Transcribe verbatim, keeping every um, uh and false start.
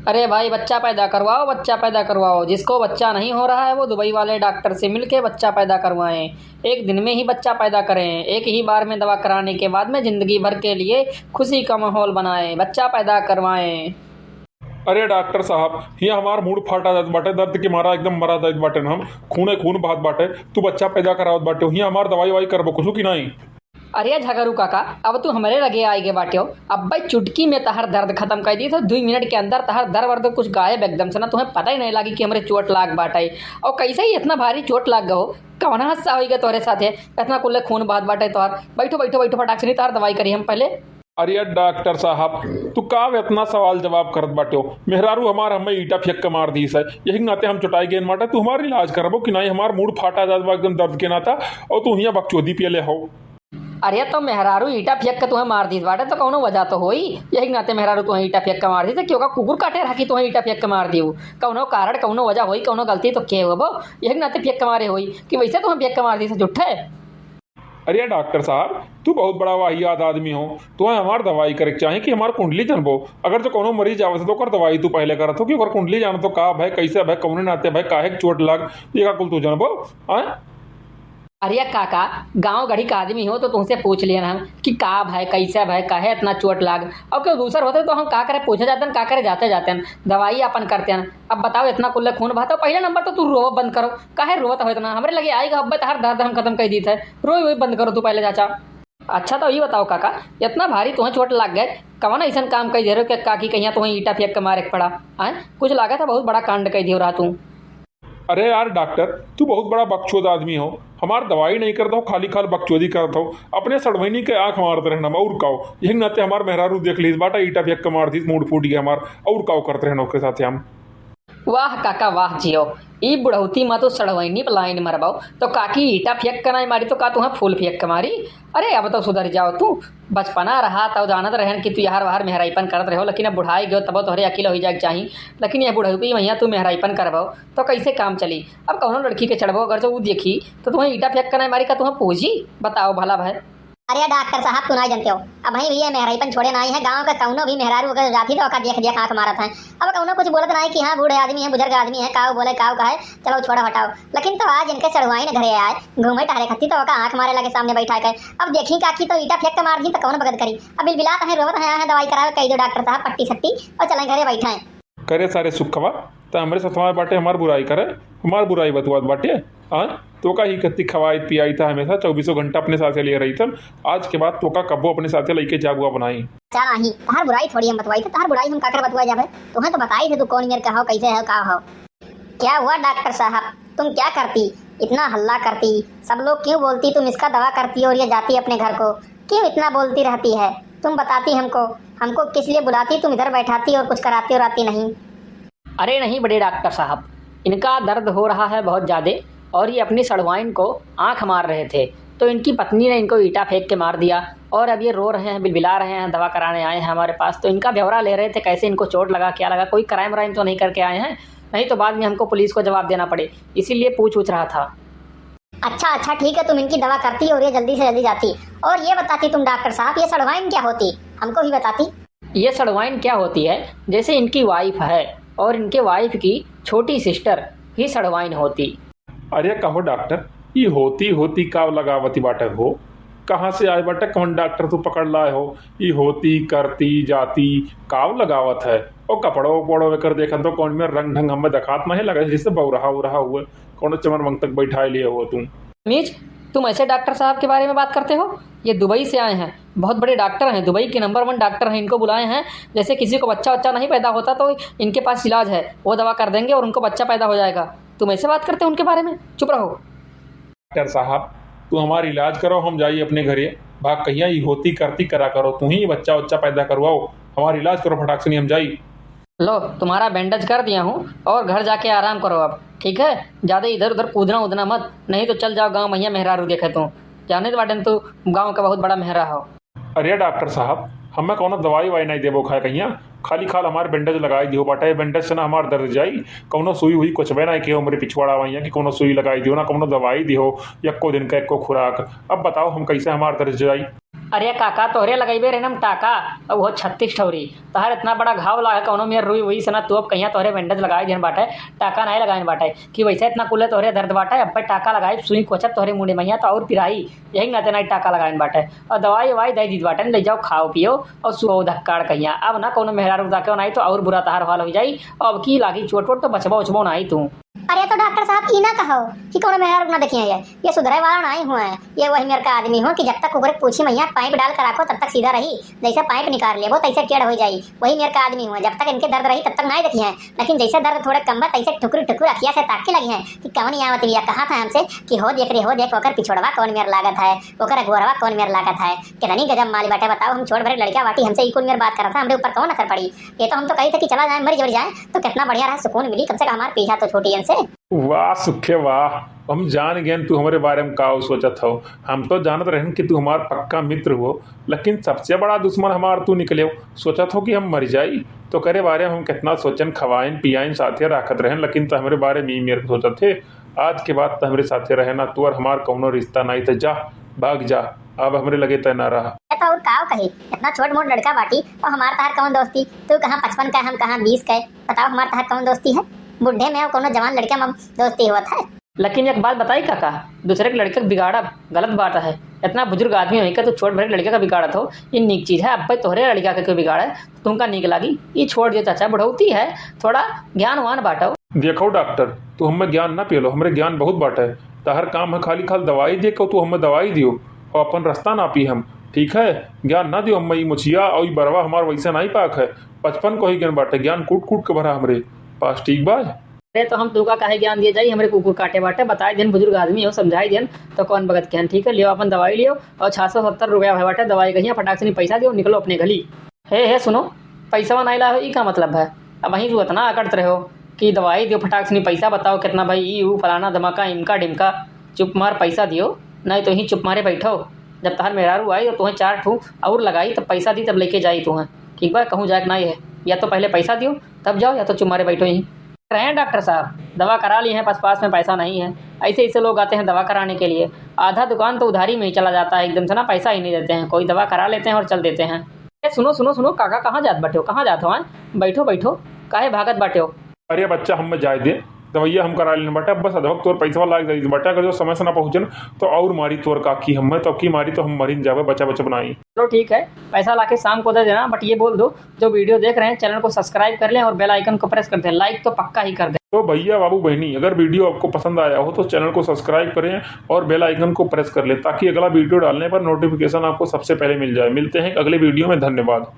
अरे भाई, बच्चा पैदा करवाओ, बच्चा पैदा करवाओ। जिसको बच्चा नहीं हो रहा है, वो दुबई वाले डॉक्टर से मिलके बच्चा पैदा करवाएं। एक दिन में ही बच्चा पैदा करें। एक ही बार में दवा कराने के बाद में जिंदगी भर के लिए खुशी का माहौल बनाएं। बच्चा पैदा करवाएं। अरे डॉक्टर साहब, हियाँ हमार मूड़ फाटा जात बाटे, दर्द के मारा एकदम मरा जात बाटे न हम, खूने खून बहत बाटे। तू बच्चा पैदा करावत बाटे, हियाँ हमार दवाई वाई करबो कुछ कि नहीं? अरे झगरू काका, अब तू हमरे लगे आइ गए बाट्यो। अब्बे चुटकी में तहर दर्द खतम कर दी, तो दुई मिनट के अंदर तहर दर्द वर्द कुछ गायब एकदम से ना, तुम्हें पता ही नहीं लागी कि हमरे चोट लाग बाटे। और कैसे ही इतना भारी चोट लाग गयो, कवना हादसा होई गए तोहरे साथे? इतना कुल्ले खून बहत बाटे तोहर। बैठो, बैठो, बैठो, फटाक से नहीं, तहर दवाई करी हम पहले। अरे यार डॉक्टर साहब, तू का इतना सवाल जवाब करत बाट्यो? मेहरारू हमार हमें ईटा फेंक के मार दीस है, यही नाते हम चोटाई गए बाटे। तू हमार इलाज करबो कि नहीं? हमार मूड़ फाटा जात बा एकदम दर्द के नाता, और तू हियाँ बकचोदी पियले हो। अरे तो मेहरारू ईटा फेंक के तुम्हें मार दीस बाटे तो कौनो वजह तो होई, यही नाते मेहरारू तुम्हें ईटा फेंक के मार दीस, क्यों का कुकुर काटे रहा कि तुम्हें ईटा फेंक के मार दियो? कौनो कारण, कौनो वजह होई, कौनो गलती तो के होबो, यही नाते फेंक के मारे होई कि वैसे तुम्हें फेंक के मार दीस झूठे। अरे डॉक्टर साहब, तू बहुत बड़ा वाहियात आदमी हो, तुम्हें हमार दवाई करे के चाही कि हमार कुंडली जानबो। अगर जो कौनो मरीज आवत है तो ओकर दवाई तू पहले करत हो कि ओकर कुंडली जानो तो का भय, कैसे भय, कौने नाते भय, काहे के चोट लाग, ये का कुल तू जानबो? आय? अरे काका, गाँव गढ़ी का आदमी हो तो तुमसे पूछ लिया ना हम कि का भय, कैसे भय, काहे इतना चोट लाग। और क्यों दूसर होते तो हम का करे पूछे जाते हैं, का करे जाते जाते हैं, दवाई अपन करते हैं। अब बताओ, इतना कुल्ले खून बहाता, पहले नंबर तो तू रोवो बंद करो। काहे रोवत हो इतना? हमरे लगे आइगा, अब्बे तहार दर्द हम खतम कर दीत है। रोई वोई बंद करो तू पहले चाचा। अच्छा तो ये बताओ काका, इतना भारी तुम्हें चोट लाग गए, कवन ऐसन काम कर दे रहे हो कि काकी कहिया तुम्हें ईटा फेंक के मारे के पड़ा? आय, कुछ लागत है बहुत बड़ा कांड कर दियो रहा तू। अरे यार डॉक्टर, तू बहुत बड़ा बकचोद आदमी हो, हमार दवाई नहीं करत हो, खाली खाल बकचोदी करत हो, अपने सड़वैनी के आँख मारत रहना और काओ। यही नाते हमार मेहरारू देख लीस बाटा, ईटा फेंक के मार दीस, मूड़ फूट गया हमार, और काओ करत रहना ओकरे साथे हम। वाह काका वाह जियो, ई बुढ़ौती मा तो सड़वैनी पे लाइन मरबाओ, तो काकी ईटा फेंक के नाई मारी तो का तुहाँ फूल फेंक के मारी? अरे अब तो सुधर जाओ तू, बचपना रहा तब जानत रहन कि तू यहर वहर मेहराईपन करत रहो, लेकिन अब बुढ़ाई गयो तब तोहरे अकिल हो जाए के चाही, लेकिन यह बुढ़ौती महिया तू मेहराईपन करबो तो कैसे काम चली? अब कौनो लड़की के चढ़बो अगर जो ऊ देखी तो तुम्हें ईटा फेंक के नाई मारी का तुम्हें पूजी? बताओ भला भाई। अरे डॉक्टर साहब, तू नाई जानते हो, अब वहीं भी ये मेहराईपन छोड़े नाई है। गाँव का कौनो भी मेहरारू अगर जाती तो ओका देख देख आँख मारत है। अब कौनो कुछ बोलत नाई कि हाँ बूढ़े आदमी है, बुजुर्ग आदमी है, काऊ बोले काऊ कहे, चलो छोड़ो हटाओ। लेकिन तो आज इनके चढ़वाइन घरे आए घूमे टहरे खातिर तो ओका आँख मारे लगे सामने बैठा के। अब देखी काकी तो ईटा फेंक के मार दी तो कौन बगद करी। अब बिलबिलात है, रोवत है, आए हैं दवाई करावे, कही दो डॉक्टर साहब पट्टी सट्टी और चले घरे बैठे हैं। करे सारे सुखवा, त हमरे साथ हमार बाटे, हमार बुराई करे, हमार बुराई बतुआत बाटे। हाँ, तोका ही कत्ती खवाई पियाई था हमेशा, चौबीसों घंटा अपने साथे लिए रही था। आज के बाद तोका कब्बो अपने साथे लेके जाबुआ बनाई। अच्छा नहीं, तहार बुराई थोड़ी हम बतवाई था, तहार बुराई हम काकर बतवाए जाबे? तुम्हें तो बताई थे तू कौन मेर का हो, कैसे हो, का हो। क्या हुआ डॉक्टर साहब, तुम क्या करती, इतना हल्ला करती, सब लोग क्यों बोलती तुम इसका दवा करती हो और ये जाती अपने घर को, क्यों इतना बोलती रहती है? तुम बताती हमको, हमको किस लिए बुलाती, तुम इधर बैठाती और कुछ कराती और आती नहीं। अरे नहीं बड़े डॉक्टर साहब, इनका दर्द हो रहा है बहुत ज़्यादा और ये अपनी सड़वाइन को आँख मार रहे थे, तो इनकी पत्नी ने इनको ईटा फेंक के मार दिया और अब ये रो रहे हैं, बिलबिला रहे हैं, दवा कराने आए हैं हमारे पास। तो इनका ब्यौरा ले रहे थे, कैसे इनको चोट लगा, क्या लगा, कोई क्राइम व्राइम तो नहीं करके आए हैं, नहीं तो बाद में हमको पुलिस को जवाब देना पड़े, इसीलिए पूछ उछ रहा था। अच्छा अच्छा, ठीक है, तुम इनकी दवा करती और ये जल्दी से जल्दी जाती। और ये बताती तुम डॉक्टर साहब, ये सड़वाइन क्या होती, हमको भी बताती। ये सड़वाइन क्या होती है? जैसे इनकी वाइफ है और इनके वाइफ की छोटी सिस्टर ही सड़वाइन होती। अरे कहो डॉक्टर, ई होती होती काव लगावती बाटे हो? कहाँ से आए बाटे, कौन डॉक्टर तू पकड़ लाए हो? ई होती करती जाती काव लगावत है? ओ कपड़ो उपड़ो एकर देखन तो कौन में रंग ढंग हमें देखात नहीं लगे, जैसे बौरहा उरहा हुए, कौन चमन वंग तक बैठाए लिए हो तुम। मीज, तुम ऐसे डॉक्टर साहब के बारे में बात करते हो? ये दुबई से आए हैं, बहुत बड़े डॉक्टर हैं, दुबई के नंबर वन डॉक्टर हैं, इनको बुलाए हैं। जैसे किसी को बच्चा बच्चा नहीं पैदा होता तो इनके पास इलाज है, वो दवा कर देंगे और उनको बच्चा पैदा हो जाएगा। तुम ऐसे बात करते हो उनके बारे में? चुप रहो। डॉक्टर साहब, तू हमार इलाज करो, हम जाई अपने घरे। भाग कहिया ई होती करती करा करो, तू ही बच्चा बच्चा पैदा करवाओ, हमार इलाज करो फटाक से, नहीं हम जाई। लो, तुम्हारा बैंडेज कर दिया हूँ और घर जाके आराम करो अब, ठीक है? ज़्यादा इधर उधर कूदना उदना मत, नहीं तो चल जाओ गाँव महिया मेहरारू देखे तू। जाने तो बाटेन तू गाँव का बहुत बड़ा मेहरा हो। अरे डॉक्टर साहब, हमें कौनो दवाई वाई नहीं देबो खाए कहिया, खाली खाल हमार बैंडेज लगाई दियो बाटे। बैंडेज से ना हमार दर्द जाई, कौनो सुई हुई कुछ भी नहीं कियो हमरे पिछवाड़ा वहिया कि कौनो सुई लगाई दियो, ना कौनो दवाई दियो, यक्को दिन का यक्को खुराक। अब बताओ हम कैसे हमार दर्द जाई? अरे काका, तोहरे लगइबे रहे हम टाका, अब वो छत्तीस ठौरी। तोहर इतना बड़ा घाव लागे कौनो मेर रुई उई से ना, तू अब कहिया तोहरे bandage लगाए देन बाटे, टाका नाहीं लगाइन बाटे, कि वैसे इतना कुले तोहरे दर्द बाटे, अब टाका लगाए, सुई कोचब तोहरे मुंडे में, तो और पिराई, यही नाते नाहीं टाका लगाइन बाटे। और दवाई ववाई दे दीत बाटे, ले जाओ खाओ पियो और सुओ धक्काड़ कहिया। अब ना कौनो मेहरारू ताके नाहीं तो और बुरा तोहर हाल हो जाई, और अब की लागी चोट वोट तो बचबो उचबो नाहीं तू। अरे तो डॉक्टर साहब, ई ना कहो कि कौनो मेहरारू ना देखिए, ये, ये सुधरे वाला नाहीं हुए, ये वही मेर का आदमी हुए कि जब तक ओकरे पूछी मैया पाइप डाल कर राखो, तब तक सीधा रही, जैसे पाइप निकाल लेबो तैसे टेढ़ हो जाई। वही मेर का आदमी हुए, जब तक इनके दर्द रही तब तक नाहीं देखिए, लेकिन जैसे दर्द थोड़े कम बा तैसे ठुकुर ठुकुर अखिया से ताके लगी है कि कौन आवत बिया, कहा था हमसे कि हो देख रे हो देख, ओकर पिछोड़वा कौन मेर लागत है, ओकर अगोरवा कौन मेर लागत है। कितनी गजब माल बाटे बताओ, हम छोट भरे लड़का बाटी, हमसे ई कौन मेर बात करत है, हमरे ऊपर कौन असर पड़ी? ये तो हम तो कही थे कि चला जाए, मर जर जाए तो कितना बढ़िया रहा, सुकून मिली, कम से कम हमार पीछा तो छूटी इनसे। वाह सुखे वाह, हम जान गए तू हमरे बारे में का सोचत हो। हम तो जानत रहन कि तू हमार पक्का मित्र हो, लेकिन सबसे बड़ा दुश्मन हमार तू निकले हो। सोचत हो कि हम मर जाई, तो करे बारे में हम कितना सोचन, खवाइन पियाइन, साथे राखत रहन, लेकिन तो हमरे बारे में ई मेर सोचत थे। आज के बाद तो हमरे साथे रहे ना, तू और हमार कौनो रिश्ता नाहीं, तो जा, भाग जा, अब हमरे लगे तय ना रहा। ए तो और काव कही, इतना छोट मोट लड़का बाटी और हमार तहार कौन दोस्ती? तू कहाँ पचपन का, हम कहाँ बीस के, बताओ हमार तहार कौन दोस्ती है? बुढ़े में और कौनो जवान लड़का में दोस्ती होत है? लेकिन एक बात बताई काका, दूसरे के लड़के के बिगाड़ब गलत बात है। इतना बुजुर्ग आदमी होई के तू छोट भरे लड़के का बिगाड़त हो, ये नीक चीज है। अब भाई तोहरे लड़का के क्यों बिगाड़े, तुमका नीक लागी? ये छोड़ दियो चाचा, बुढ़ौती है, थोड़ा ज्ञानवान बाटो। देखो डॉक्टर, तू हमें ज्ञान ना पियलो, हमरे ज्ञान बहुत बाटे। तहर काम है खाली खाल दवाई दे के, तू हमें दवाई दियो और अपन रास्ता नापी हम, ठीक है? ज्ञान ना दियो हमें, ई मुछिया और ई बरवा हमार वैसे नाहीं पाक है। पचपन को ही ज्ञान बाटे, ज्ञान कूट कूट के भरा हमरे पास, ठीक बा? अरे तो हम तुका काहे ज्ञान दिए जाई, हमरे कुकुर काटे बाटे, बताई देन, बुजुर्ग आदमी हो, समझाई देन, तो कौन बगत के हन, ठीक है? लियो अपन दवाई लियो और छह सौ सत्तर रुपया भय बाटे दवाई कहिया, फटाक से नहीं पैसा दियो, निकलो अपने गली। हे, हे, सुनो, पैसवा नाहीं लाए हो, ई का मतलब है? अब वहीं तू इतना अकड़त रहे हो कि दवाई दियो, फटाक से नहीं पैसा बताओ कितना भाई, ई, ऊ, फलाना, धमाका, इमका, डिमका। चुप मार, पैसा दियो, नाहीं तो यहीं चुप मारे बैठो। जब तहार मेहरारू आई तो तुम्हें चार ठू और लगाई, तब पैसा दी, तब लेके जाई तुम्हें, ठीक बा? कहूँ जाए के नाहीं है, या तो पहले पैसा दियो, तब जाओ, या तो चुप मारे बैठो यहीं। रहे हैं डॉक्टर साहब, दवा करा लिए हैं, बस पास में पैसा नहीं है। ऐसे ऐसे लोग आते हैं दवा कराने के लिए, आधा दुकान तो उधारी में ही चला जाता है एकदम से ना, पैसा ही नहीं देते हैं, कोई दवा करा लेते हैं और चल देते हैं। ए, सुनो, सुनो, सुनो, काका, कहाँ जात बाटे हो? कहाँ जात हो, हैं? बैठो, बैठो, काहे भागत बाटे हो? अरे बच्चा, हम जाए दे, दवाइया हम करा लेने बाटे, अब बस अधवक तोर पैसा लाग जाई बाटे, अगर जो समय से ना पहुँचन तो और मारी तोर काकी हमें, तो की मारी तो हम मरिन जावे, बचा बचा बनाई। चलो ठीक है, पैसा लाके शाम को दे देना, but ये बोल दो, जो video देख रहे हैं, channel को subscribe कर लें और bell icon को press कर दें, like तो पक्का ही कर दें। तो भैया, बाबू, बहनी, अगर video आपको पसंद आया हो तो channel को subscribe करें और bell icon को press कर लें, ताकि अगला video डालने पर notification आपको सबसे पहले मिल जाए। मिलते हैं अगले video में, धन्यवाद।